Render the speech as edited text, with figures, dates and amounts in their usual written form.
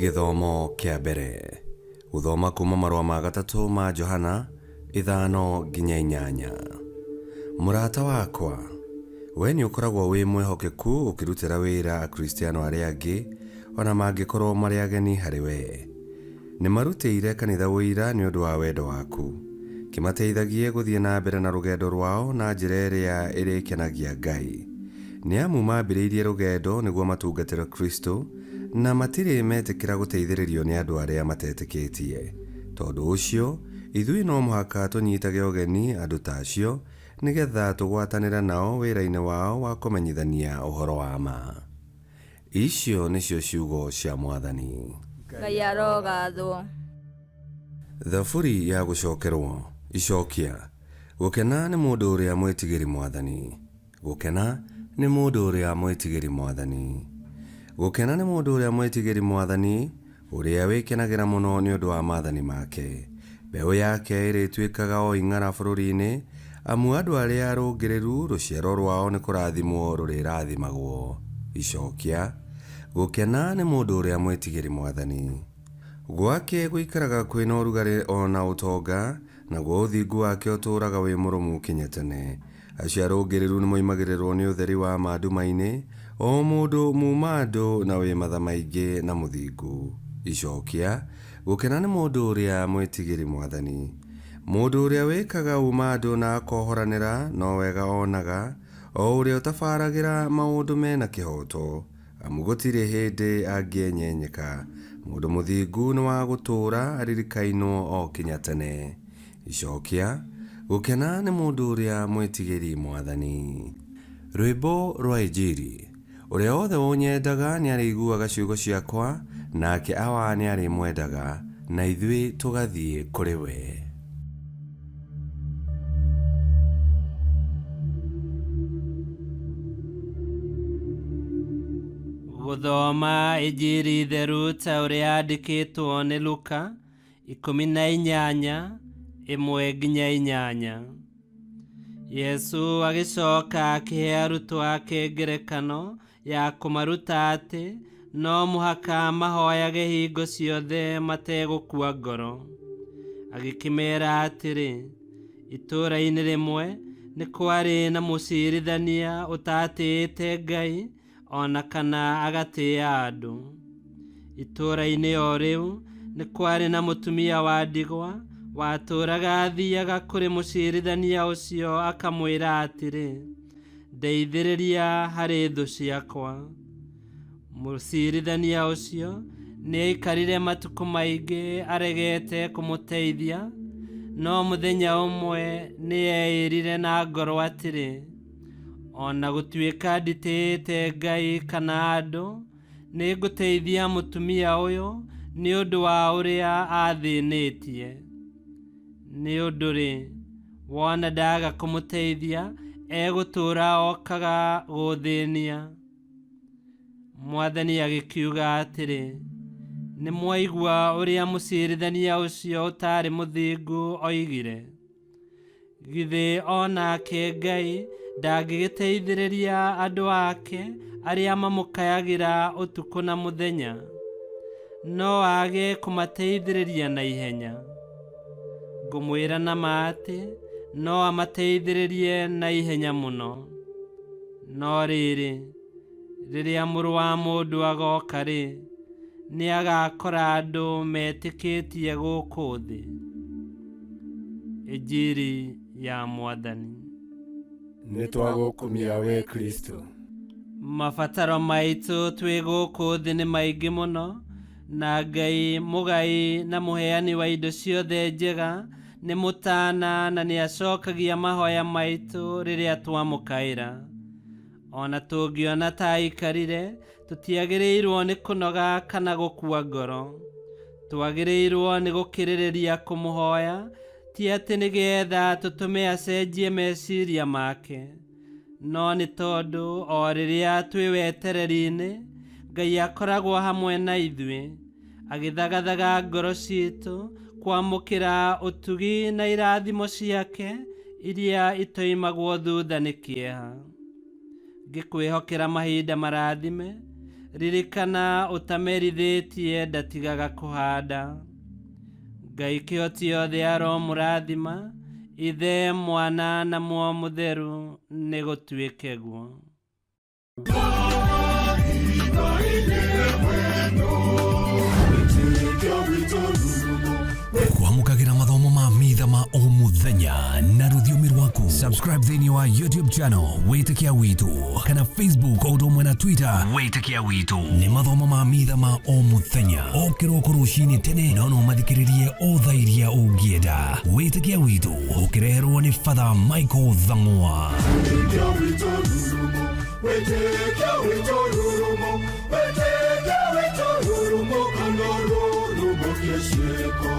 Gĩthomo kĩa mbere. Gũthoma kuma marũa ma gatatũ ma Johana 5-8. Mũrata wakwa, we nĩ ũkoragwo wĩ mwĩhokeku ũkĩrutĩra wĩra Akristiano arĩa angĩ o na mangĩkorwo marĩ ageni harĩ wee. Nĩ marutĩire kanitha ũira nĩ ũndũ wa wendo waku. Kĩmateithagie gũthiĩ na mbere na rũgendo rwao na njĩra ĩrĩa ĩrĩkenagia Ngai. Nĩ amu maambĩrĩirie rũgendo nĩguo matungatĩre Kristo, na matirĩ metĩkĩra gũteithĩrĩrio nĩ andũ arĩa matetĩkĩtie. Tondũ ũcio, ithuĩ no mũhaka tũnyitage ũgeni andũ ta acio, nĩ getha tũgwatanĩre nao wĩra-inĩ wao wa kũmenyithania ũhoro wa ma. Icio nĩcio ciugo cia Mwathani. Ngai arogathwo. Thaburi ya gũcokerwo. Icokia. Gũkena nĩ mũndũ ũrĩa mwĩtigĩri Mwathani. Gũkena nĩ mũndũ ũrĩa mwĩtigĩri Mwathani. Gũkena nĩ mũndũ ũrĩa mwĩtigĩri Mwathani, ũrĩa wĩkenagĩra mũno nĩ ũndũ wa maathani make. Mbeũ yake ĩrĩtuĩkaga o ing'ara bũrũri-inĩ, amu andũ arĩa arũngĩrĩru rũciaro rwao nĩ kũrathimwo rũrĩrathimagwo. Icokia. Gũkena nĩ mũndũ ũrĩa mwĩtigĩri Mwathani. Gwake gũikaraga kwĩ na ũrugarĩ o na ũtonga, naguo ũthingu wake ũtũũraga wĩ mũrũmu kinya tene. Acio arũngĩrĩru nĩmoimagĩrĩrwo nĩ ũtheri wa ma nduma-inĩ, o mũndũ muuma-andũ na wĩ matha maingĩ na mũthingu. Icokia. Gũkena nĩ mũndũ ũrĩa mwĩtigĩri Mwathani. Mũndũ ũrĩa wĩkaga uuma-andũ na akohoranĩra no wega onaga, o ũrĩa ũtabaragĩra maũndũ me na kĩhooto, amu gũtirĩ hĩndĩ angĩenyenyeka. Mũndũ mũthingu nĩ wa gũtũũra aririkainwo o kinya tene. Icokia. Gũkena nĩ mũndũ ũrĩa mwĩtigĩri Mwathani. Rwĩmbo rwa Injiri. Ũrĩa wothe ũnyendaga nĩarĩiguaga ciugo ciakwa, nake Awa nĩarĩmwendaga, na ithuĩ tũgathiĩ kũrĩ we. Gũthoma Injiri theru ta ũrĩa yandĩkĩtwo nĩ Luka 18 1-8. Yesu agĩcoka akĩhe arutwo ake ngerekano ya kũmaruta atĩ no mũhaka mahoyage hingo ciothe mategũkua ngoro. Agĩkĩmeera atĩrĩ, itũũra-inĩ rĩmwe nĩ kwarĩ na mũciirithania ũtaatĩĩte Ngai o na kana agatĩĩa andũ. Itũũra-inĩ o rĩu nĩ kwarĩ na mũtumia wa ndigwa watũũraga athiaga kũrĩ mũciirithania ũcio akamwĩra atĩrĩ, ndeithĩrĩria harĩ thũ ciakwa. Mũciirithania ũcio nĩ aikarire matukũ maingĩ aregete kũmũteithia, no mũthenya ũmwe nĩ eĩrire na ngoro atĩrĩ, o na gũtuĩka nditĩĩte Ngai kana andũ, nĩ ngũteithia mũtumia ũyũ nĩ ũndũ wa ũrĩa athĩnĩtie. Nĩ ũndũ-rĩ, wona ndaga kũmũteithia, egũtũũra okaga gũthĩnia. Mwathani agĩkiuga atĩrĩ, nĩ mwaigua ũrĩa mũciirithania ũcio ũtaarĩ mũthingu oigire? Githĩ o nake Ngai ndangĩgĩteithĩrĩria andũ ake arĩa mamũkayagĩra ũtukũ na mũthenya? No age kũmateithĩrĩria na ihenya? Ngũmwĩra na ma atĩ no amateithĩrĩrie na ihenya mũno. No rĩrĩ, rĩrĩa Mũrũ wa Mũndũ agoka-rĩ, nĩ agaakora andũ metĩkĩtie gũkũ thĩ? Injiri ya Mwathani. Nĩ twagũkumia we Kristo. Mabataro maitũ twĩ gũkũ thĩ nĩ maingĩ mũno, na Ngai mũgai na mũheani wa indo ciothe njega nĩ mũtana na nĩ acokagia mahoya maitũ rĩrĩa twamũkaĩra. O na tũngĩona ta aikarire, tũtiagĩrĩirwo nĩ kũnoga kana gũkua ngoro. Twagĩrĩirwo nĩ gũkĩrĩrĩria kũmũhoya, ti atĩ nĩgetha tũtũme acenjie meciria make, no nĩ tondũ o rĩrĩa twĩ wetereri-inĩ, Ngai akoragwo hamwe na ithuĩ, agĩthagathaga ngoro citũ kwamũkĩra ũtugi na irathimo ciake iria itoimagwo thutha nĩ kĩeha. Ngĩkwĩhokera mahinda marathime, Ririkana ũtamerithĩtie ndatigaga kũhanda. Ngai kĩhoti yothe aromũrathima, Ithe, Mwana na Muoyo Mũtheru, nĩ gũtuĩke guo. Kwamũkagĩra mathomo ma mitha ma o mũthenya na rũthiomi rwaku. Subscribe thĩinĩ wa YouTube channel Wĩtĩkia Witũ kana Facebook o ũndũ ũmwe na Twitter Wĩtĩkia Witũ. Nĩ mathomo ma mitha ma o mũthenya o kĩroko rũcinĩ tene, no no mathikĩrĩrie o thaa iria ũngĩenda. Wĩtĩkia Witũ ũkĩreherwo nĩ Father Michael Thang'wa. Wĩtĩkia witũ rurumo, wĩtĩkia witũ rurumo, kana rurumo kĩciĩko.